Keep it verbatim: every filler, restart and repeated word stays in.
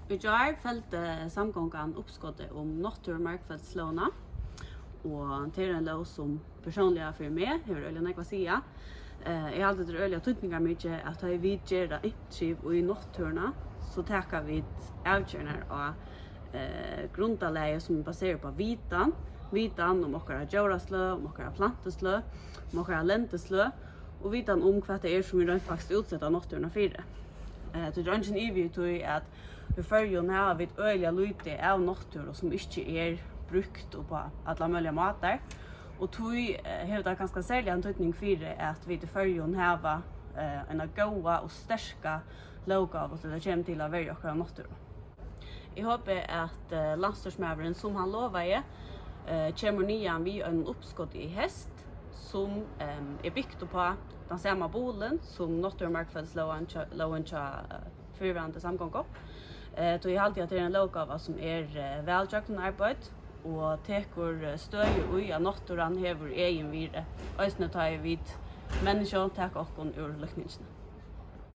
Í gjár feldi samgongan uppskotið um náttúrumargfeldislógina, og tað er ein lóg, sum persónliga fyri meg hevur øgiliga nógv at siga. Eh, eg haldi, tað er øgiliga týdningarmikið, at tá ið vit gera inngrip í náttúruna, so taka vit avgerðirnar á, eh, grundarlagi, sum er baserað upp á vitan, vitan um okkara djórasløg, um okkara plantusløg, um okkara lendisløg, og vitan um, hvat tað er, sum vit rent faktiskt útseta náttúruna fyri. Eh, tí tað er eingin ivi í tí, at í Føroyum hava vit øgiliga lítið av náttúru, sum ikki er brúkt upp á allar møguligar mátar, og tí, eh, hevur tað kanska serligan týdning fyri, at vit í Føroyum hava, eh, eina góða og sterka lóggávu, tá tað kemur til at verja okkara náttúru. Eg hopi, at, eh, landsstýrismaðurin, sum hann lovaði, eh, kemur niðan við einum uppskoti í heyst, sum, em, er bygt upp á tann sama bulin sum náttúrumargfeldislógin hjá, lógin hjá, eh, fyrrverandi samgongu. Eh, tí eg haldi, at tað er ein lóggáva, sum er, eh, væl gjøgnumarbeidd og tekur, eh, støði í, at náttúran hevur eginvirði, eisini tá ið vit menniskju taka okkum úr líkningini.